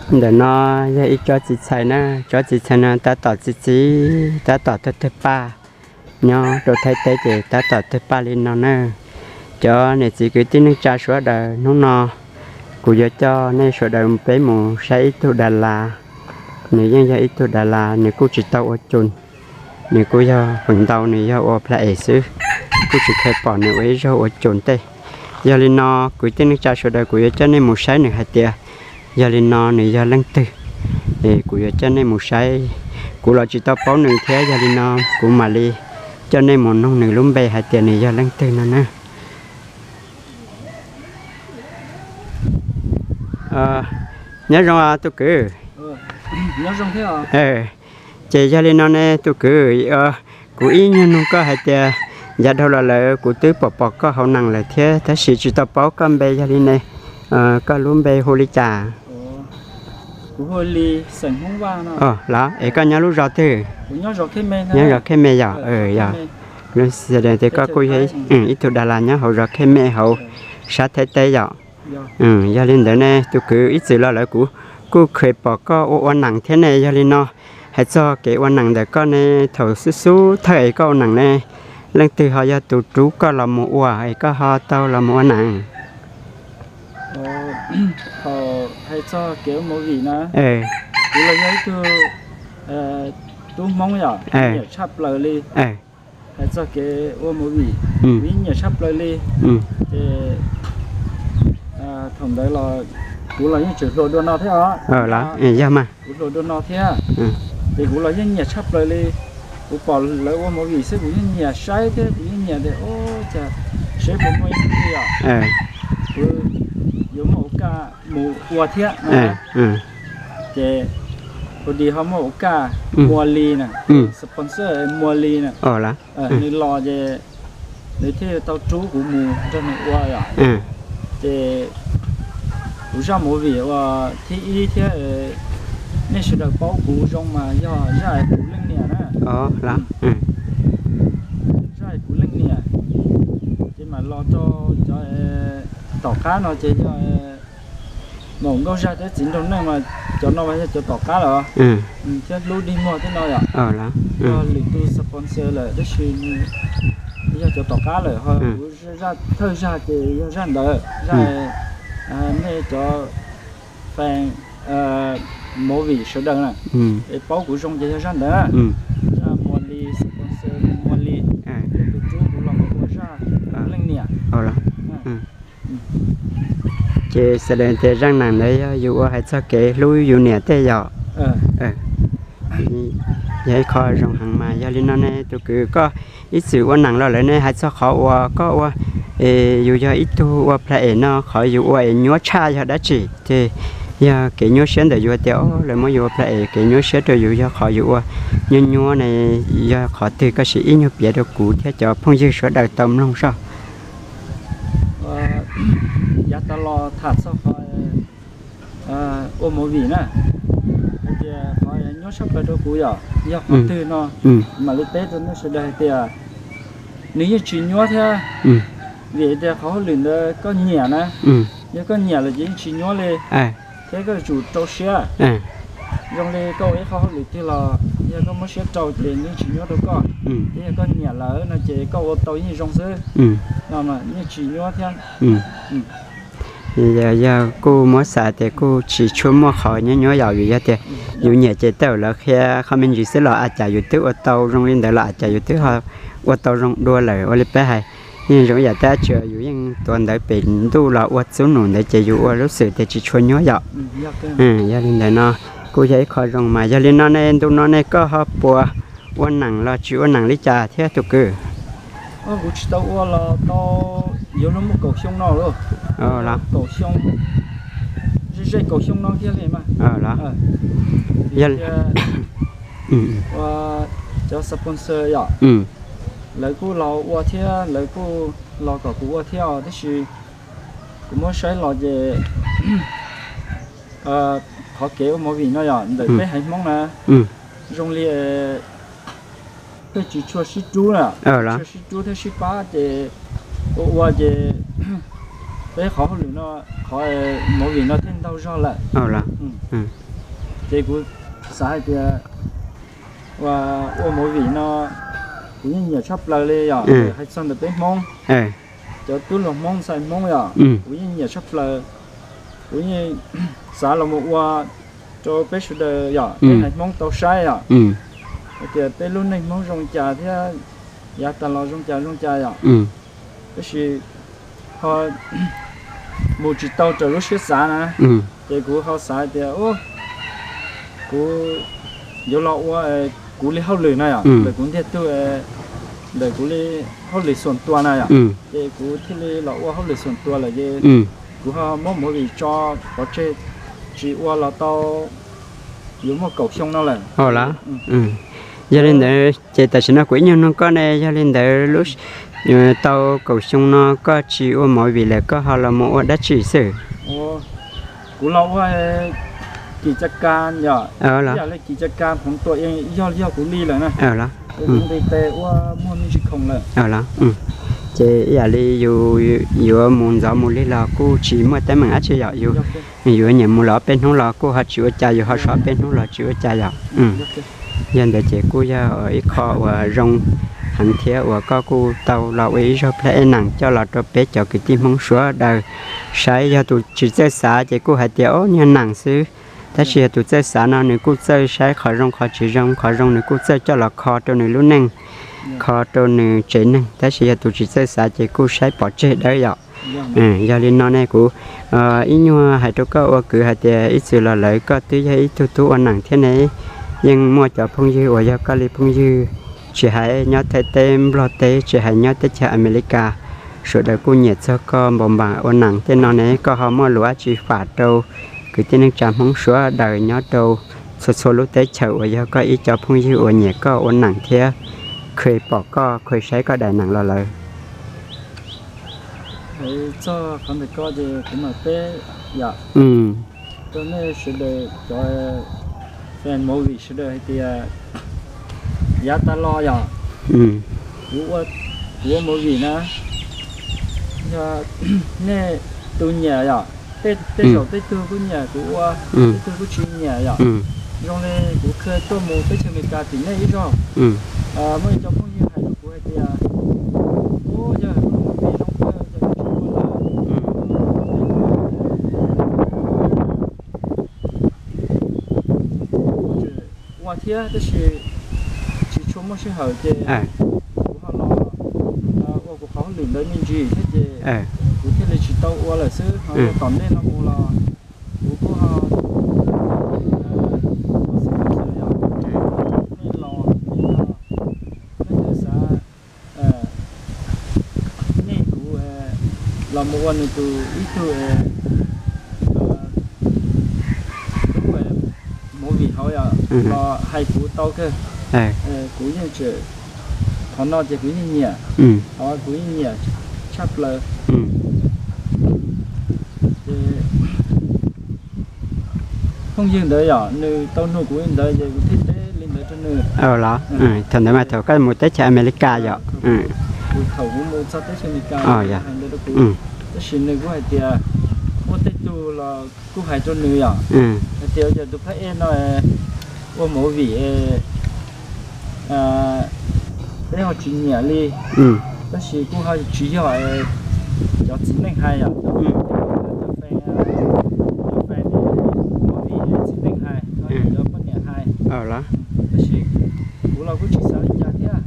Ntawm no yog ib tsob txiv txhais na, tsob txiv txhais no tab tom txi txiv, tab tom tawg tawg paj. Nyob rau Thaib teb ces tab tom tawg paj li no na. Cov niam txiv kwv tij neej tsa sawv daws, hnub no kuv yuav coj nej sawv daws peb mus saib ib tug Das Las. Nws yeej yog ib tug Das Las, nws kuj tsis tau ua cus, nws kuj yog feem ntau nws yog ua pla es xwb, kuj tsis kheev pom nws ua ib zaug ua cus tej. Yog li no, kwv tij neej tsa sawv daws, kuv yuav coj nej mus saib nws hais tias yog li no nws yog leej twg. Es kuv yuav coj nej mus saib, kuv los tsis tau paub nws thiab, yog li no kuv mam li coj nej mus noog nws lub npe hais tias nws yog leej twg no na. Nyob zoo tus kwv. Ces yog li no ne tus kwv, kuv ib nyuag nug koj hais tias yav dhau los lawm kuv twb pom pom koj hauv nees lawm thiab tab sis tsis tau paub koj npe, yog li ne koj lub npe hu li cas? Los es koj nyob lub zos twg? Nyob zos Khej Me yom. Yog, lub xov dees tias koj kuj yog ib tug Das Las nyob hauv zos Khej Me hauv sab Thaib teb yom. Yog li ntawd ne tus kwv, ib txwm los lawm kuv kuj kheev pom koj ua ua nees thiab ne, yog li no hais txog kev ua nees ntawm koj ne, thaum xub xub thawj es koj ua nees ne, leej twg ho yog tus rub koj los mus ua es koj ho tau los mus ua nees? Thaum hais txog kev ua movie na, kuv los yog ib tug tub Hmoob yom, nyiam tshaj plaws li. Hais txog kev ua movie, kuv yeej nyiam tshaj plaws li. Ces thaum ntawd los kuv los yeej tseem hluas dua no thiab os. Yog mas, kuv hluas dua no thiab. Ces kuv los yeej nyiam tshaj plaws li. Kuv pom lawv ua movie xwb kuv yeej nyiam saib thiab kuv yeej nyiam tias, o, cas seb puas muaj ib hnub twg os, kuv yuav muaj ua kaj mus ua thiab. Ces ua di ho muaj ua kaj, Mua Li na, sponsor Mua Li na, nws los ces nws thiaj tau rub kuv mus nrog nws ua yom. Ces kuv zaj movie uas thib ib thiab, nej sawv daws paub kuv zoo mas yog zaj kuv leej niam na. Zaj kuv leej niam, ces mam los rau cov tom qab no ces yog Maum Nkauj Zaj thiab Txiv Nraug Neej mas cov no mas yog cov tom qab lawm, thiab Hlub Dig Muag thiab no yom. Yog lwm tus sponsor lawm tab sis yog cov tom qab lawm ho. Kuv zaj thawj zaj ces yog zaj ntawd, zaj nej cov fan movie sawv daws na, es paub kuv zoo ces yog zaj ntawd na. Zaj Mua Li, sponsor Mua Li, tus rub kuv los mus ua zaj leej niam. Ces xav tias zaj nees ntawd yog yus ua hais txog kev hlub yus niam tej yom. Yog ib qho zoo heev mas. Yog li no ne tus kwv, koj ib txwm ua nees los lawm ne, hais txog qhov uas koj ua, yus yog ib tug ua pla es no qhov yus ua es nyuaj tshaj yog dab tsi? Ces yog kev nyuaj siab ntawm yus tias lawv muab yus ua pla es, kev nyuaj siab rau yus yog qhov yus ua nyuaj nyuaj ne, yog qhov twg? Koj sim ib nyuag piav rau kuv thiab cov phooj ywg sawv daws tau mloog soj. Yav tas los tham txog qhov ua movie na, hais tias qhov nyuaj tshaj plaws rau kuv yom, yog qhov twg no, mam li teb rau nej sawv daws hais tias nws yeej tsis nyuaj thiab, vim tias qhov hauj lwm ntawd koj nyiam na, yog koj nyiam lawm ces yeej tsis nyuaj li, thiab koj yuav tsum rau siab. Zoo li koj ua ib qho hauj lwm twg los yog koj muab siab rau ces nws yeej tsis nyuaj rau koj, thiab yog koj nyiam lawm no ces koj ua tau yeej zoo xwb, no yeej tsis nyuaj thiab. Yog kuj muab xav tias kuj tsis tshua muaj qhov nyuaj nyuaj yom, vim yog tias yus nyiam ces tej zaum lawv qhia qhov me ntsis xwb los a cas yus twb ua tau zoo li ntawd los a cas yus twb ho ua tau zoo dua lawm. Ua li peb hais, yeej zoo ib yam tab sis yus yeej tuav ntawv pem ntuj los ua txub num ntawd ces yus ua lub xwm tias tsis tshua nyuaj yom. Yog li ntawd no kuj yog ib qho zoo mas. Yog li no ne ntu no ne koj ho puas ua nees los tsis ua nees li cas thiab tus kwv? Kuv tsis tau ua los tau yuav luag muaj kaum xyoo no lauj. Kaum xyoo, ze ze kaum xyoo no thiab li mas. Yog li, cov sponsor yom, lawv kuj los ua thiab lawv kuj los kom kuv ua thiab os, tab sis kuv muab saib los ces qhov kev ua movie no yom, ntawm peb haiv Hmoob na, zoo li thiaj tsis tshua sib rub na, tsis tshua sib rub thiab sib pab ces ua ua ces Peb qhov hauj lwm no, qhov movie no thiaj ntaug zog lawm. Ces kuv xav hais tias ua movie no kuv yeej nyiam tshaj plaws li yom. Hais txog ntawm peb Hmoob, cov tub hluas Hmoob ntxhais Hmoob yom, kuv yeej nyiam tshaj plaws. Kuv yeej xav los mus ua rau peb sawv daws yom, peb haiv Hmoob tau saib yom, hais tias peb lub neej Hmoob zoo cas thiab yav tas los zoo cas zoo cas yom. Tab sis ho mus tsis tau raws lub siab xav na, ces kuv ho xav tias kuv yuav los ua kuv li hauj lwm na yom, ntawm kuv ntiag tug, ntawm kuv li hauj lwm xuam tua na yom, ces kuv thiaj li los ua hauj lwm xuam tua lawm ces kuv ho muab movie tso pov tseg tsis ua los tau yuav muaj kaum xyoo no lawm. Yog li ntawd ces tam sim no kuv ib nyuag nug koj ne, yog li ntawd lub tau kaum xyoo no koj tsis ua movie lawm koj ho los mus ua dab tsi xwb? Kuv los ua kim ca ka yom, ib yam li kim ca ka hmoov tua yog yog kuv li lawm na. Kuv nqis tes ua muag me ntsis khoom lawm. Ces ib yam li yus yuav mus ntxov mus lig los kuj tsis muaj teeb meem dab tsi yom, yus yuav nyiam mus los ob peb hnub los kuj ho tsis ua cas, yus ho so ob peb hnub los tsis ua cas yom. Yog ntawd ces kuj yog ib qho uas zoo heev thiab uas koj kuj tau los ua ib zaug plab ej neem coj los rau peb cov kwv tij Hmoob sawv daws saib. Yog tus tsis txawj xav ces kuj hais tias o, niag neem xwb, tab sis yog tus txawj xav no nws kuj txawj saib qhov zoo qhov tsis zoo, qhov zoo nws kuj txawj coj los kho rau nws lub neej, kho rau nws tsev neeg, tab sis yog tus tsis txawj xav ces kuj saib pov tseg dawb yom. Yog li no ne kuv ib nyuag hais rau koj ua kwv hais tias ib txwm los lawm koj twb yog ib tug tub ua neem thiab ne, yeej muaj cov phooj ywg uas yog koj li phooj ywg, tsis hais nyob Thaib teb Nplog teb, tsis hais nyob teb chaws Amelikas, sawv daws kuj nyiam txog koj npaum npaum ua neem tej no ne, koj ho muaj lus dab tsi fam rau kwv tij neej tsa Hmoob sawv daws nyob rau txhua txhua lub teb chaws uas yog koj ib co phooj ywg uas nyiam koj ua neem thiab kheev pom koj, kheev saib koj daim neem los lawm? Txog qhov ntawm ko ces kuv mam teb yom, rau nej sawv daws cov fan movie sawv daws hais tias yav tas los yom, kuv ua movie na, yog nej tus nyiam yom, tej zaum tej tug kuj nyiam kuv ua, tej tug kuj tsis nyiam yom. Zoo li kuv qhia tuaj mus teb chaws Amelikas tim nej ib zaug, muaj ib co phooj ywg hais rau kuv hais tias, u, yog movie zoo kawg ces koj tsis ua lawm. Ua thiab tab sis tsis tshua muaj sij hawm ces kuv ho los ua kuv qhov hauj lwm ntawd me ntsis thiab ces kuv thiaj li tsis tau ua lawm xwb. Ho yog tom ntej no mus los kuv kuj ho ua xwb yom, nej los nej yog xav nej kuv los mus ua nws tus ib tug tub movie hauv yom, los hais kuv tau kawg. Kuv yeej tseem, qhov no ces kuv yeej nyiam, qhov kuv yeej nyiam tshaj plaws. Ces phooj ywg ntawd yom, nws tau nug kuv li ntawd ces kuv thiaj teb li ntawd rau nws. Los thaum ntawd mas thaum koj mus teb chaws Amelikas yom? Kuv thaum kuv mus txog teb chaws Amelikas hais ntawd rau kuv, tab sis nws kuj hais tias muaj tej tug los kuj hais rau nws yom, hais tias yog tus phab ej no ua movie peb ho tsis nyiam li, tab sis kuj ho tsis yog cov txiv neej hais yom, cov fan, cov fan movie txiv neej hais, cov poj niam hais. Tab sis kuv los kuj tsis xav li cas thiab,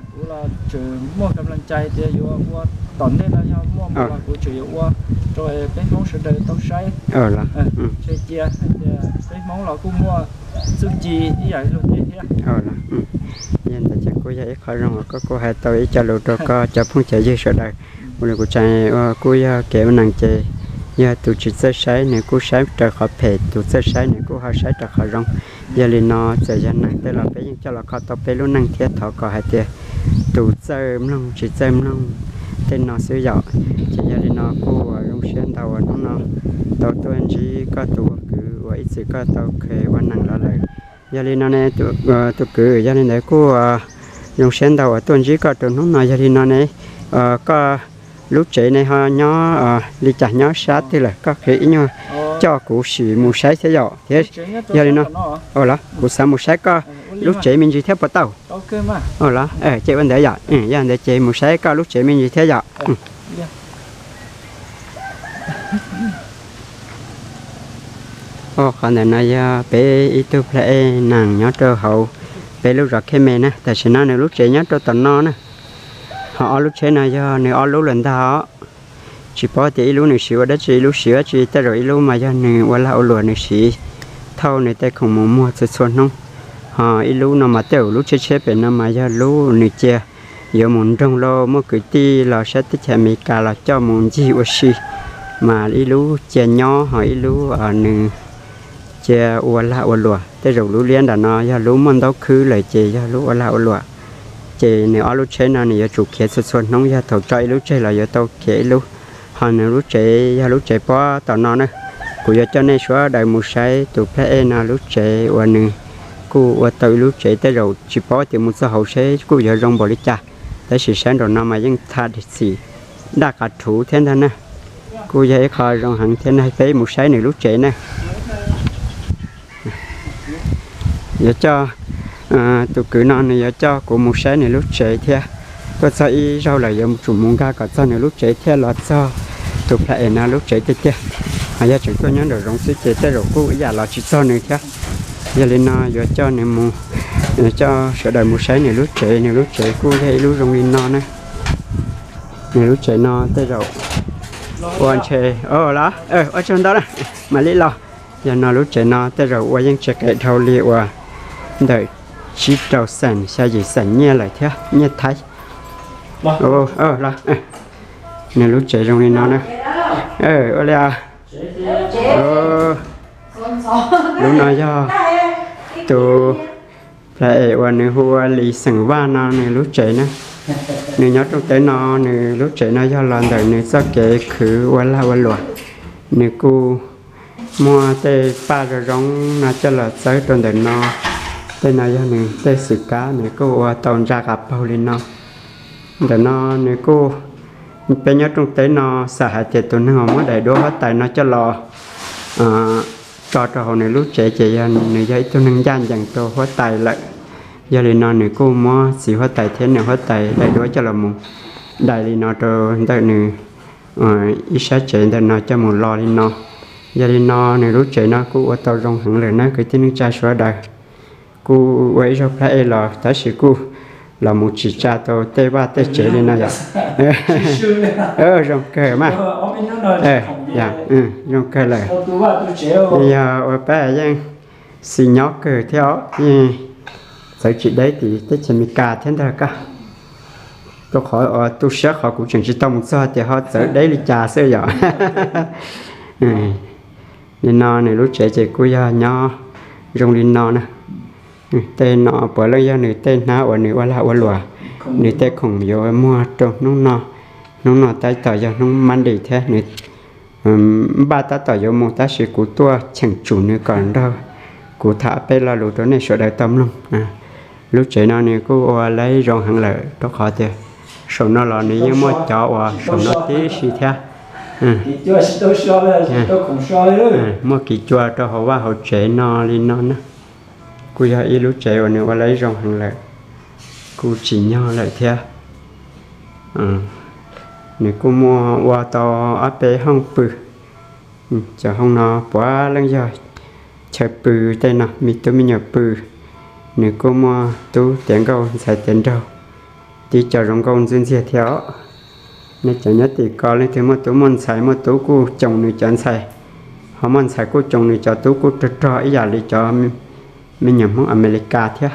kuv los tseem muaj kam lees cai tias yuav ua, tom ntej no yog muaj mus los kuv tseem yuav ua rau peb Hmoob sawv daws tau saib. Tseg cia hais tias peb Hmoob los kuj muaj txuj ci ib yam luag tej thiab. Yog ntawd ces kuj yog ib qho zoo uas koj kuj hais tau ib co lus rau koj cov phooj cov ywg sawv daws. Ua li kuv tseem ua kuj yog kev ua neeg ces yog tus tsis txawj saib nws kuj saib raws qhov phem, tus txawj saib nws kuj ho saib raws qhov zoo. Yog li no txawm yog neeg tej los peb yeej coj los kho tau peb lub neej thiab thov kom hais tias tus txawj mloog tsis txawj mloog tej no xwb yom. Ces yog li no kuj ua zoo siab ntau uas hnub no tau tuaj ntsib koj tus ua kwv uas ib txwm koj tau kheev ua neeg los lawm. Yog li no ne tus kwv, yog li ntawd kuj ua zoo siab ntau uas tuaj ntsib koj rau hnub no. Yog li no ne koj Lub tsev ne ho nyob li cas, nyob sab twg lawm? Koj qhia ib nyuag coj kuv sim mus saib thiab yom. Thiab yog li no, los kuv xav mus saib koj lub tsev me ntsis thiab puas tau? Los ces ua ntawd yom, yog ntawd ces mus saib koj lub tsev me ntsis thiab yom. Qhov ntawm no yog peb ib tug plag ej neeg nyob rau hauv peb lub zos Khej Me na. Tam sim no nws lub tsev nyob rau tom no na. Ho ob lub tsheb no yog nws ob lub lawm ntag os. Tsis paub tias ib lub nws siv ua dab tsi, ib lub siv dab tsi, tej zaum ib lub mas yog nws ua lag ua luam nws siv thauj nws tej khoom mus muag txhua txhua hnub. Ho ib lub no mas tej zaum lub tsheb tsheb pem no mas yog lub nws cia yuav mus nroog lauj, muaj kwv tij los sab teb chaws Amelikas los coj mus ncig ua si. Mas ib lub cia nyob, ho ib lub nws cia ua lag ua luam. Tej zaum lub liab nram no yog lub muaj ntaub khwb lawm ces yog lub ua lag ua luam. Ces nws ob lub tsheb no nws yuav tsum khiav txhua txhua hnub, yog thaum tso ib lub tseg los yuav tau khiav ib lub. Ho nws lub tsev yog lub tsev pob tom no na. Kuv yuav coj nej sawv daws mus saib tus plag ej no lub tsev uas nws kuj ua tau ib lub tsev, tej zaum tsis paub tias mus txog hauv seb kuj yuav zoo npaum li cas. Tab sis saib nraum no mas yeej tha dej txim daj qav rhuv thiab ntag na. Kuj yog ib qho zoo heev thiab na, peb mus saib nws lub tsev na. Yuav coj, tus kwv no nws yuav coj kuv mus saib nws lub tsev thiab. Tuaj txog ib zaug lawm yuav tsum mus nkag kom txog nws lub tsev thiab los txog tus plag ej no lub tsev tiag tiag. Ho yog tseem tuaj nyob nraum zoov xwb ces tej zaum kuj ib yam los tsis txog nws thiab. Yog li no yuav coj nws mus, coj sawv daws mus saib nws lub tsev. Nws lub tsev kuj yog ib lub zoo li no na. Nws lub tsev no tej zaum ua ntshe, los, ua tsaug ntau na, mam li los. Yog no lub tsev no tej zaum ua yeej tsis qis dhau li uas ntawm tsib rau xees xya yim xees nyiaj lawm thiab, nyiaj Thaib. Nws lub tsev zoo li no na. Ua li, lub no yog tus plag ej uas nws hu ua Lis xeem Vaj no nws lub tsev na. Nws nyob rooj teb no, nws lub tsev no yog los ntawm nws txoj kev khwv ua lag ua luam. Nws kuj muaj tej paj zoo zoo no coj los txawb rau ntawm no. Tej no yog nws tej xwm kab, nws kuj ua tau ntsa qav paug li no. Ntawm no nws kuj, peb nyob rooj teb no xam hais tias tus neeg uas muab daim duab huab tais no coj los tso rau hauv nws lub tsev ces yog nws yog ib tug neeg ncaj ncees rau huab tais lawm. Yog li no nws kuj muab txiv huab tais thiab niam huab tais daim duab coj los mus dai li no rau ntawm nws ib sab tsev ntawm no coj mus lo li no. Yog li no nws lub tsev no kuj ua tau zoo heev lawm na kwv tij neej tsa sawv daws. Kuj ua ib zaug plag ej los tab sis kuj los mus tsis tsa tau tej vaj tej tsev li no yom. Zoo kawg mas. Zoo kawg lawm. Yog ua peb yeej xis nyob kawg thiab os, yeej txawv tsis deb tim teb chaws Amelikas thiab ntag koj. Rau qhov uas tu siab qhov kuv tseem tsis tau mus txog tias ho txawv deb li cas xwb yom. Li no nws lub tsev ces kuj yog nyob zoo li no na. Tej no puav leej yog nws tej hnab uas nws ua lag ua luam, nws tej khoom yuav muag rau hnub no. Hnub no tab tom yog hnub Monday thiab, nws npaj tab tom yuav mus tab sis kuv tuaj cheem tsum nws kom nrog kuv tham peb lo lus rau nej sawv daws tau mloog. Lub tsev no nws kuj ua laib zoo heev lawm rau qhov tias saum no los nws yeej muaj cov uas saum no tib si thiab. Muaj kiv cua rau hauv vaj hauv tsev no li no na. Kuj yog ib lub tsev uas nws ua laib zoo heev lawm, kuj tsim nyog lawm thiab. Nws kuj muaj ua tau ob peb hoob pw. Cov hoob no puav leej yog chaw pw tej no, me tub me nyuam pw. Nws kuj muaj tub tiav nkauj ntxhais tiav nraug, tib co zoo nkauj ntxwb ntxiag thiab os. Nej cov nyob tim ko leej twg muaj tub muaj ntxhais, muaj tub kuj coos nws cov ntxhais, ho muaj ntxhais kuj coos nws cov tub kuj rog rog ib yam li cov me nyuam Hmoob Amelikas thiab.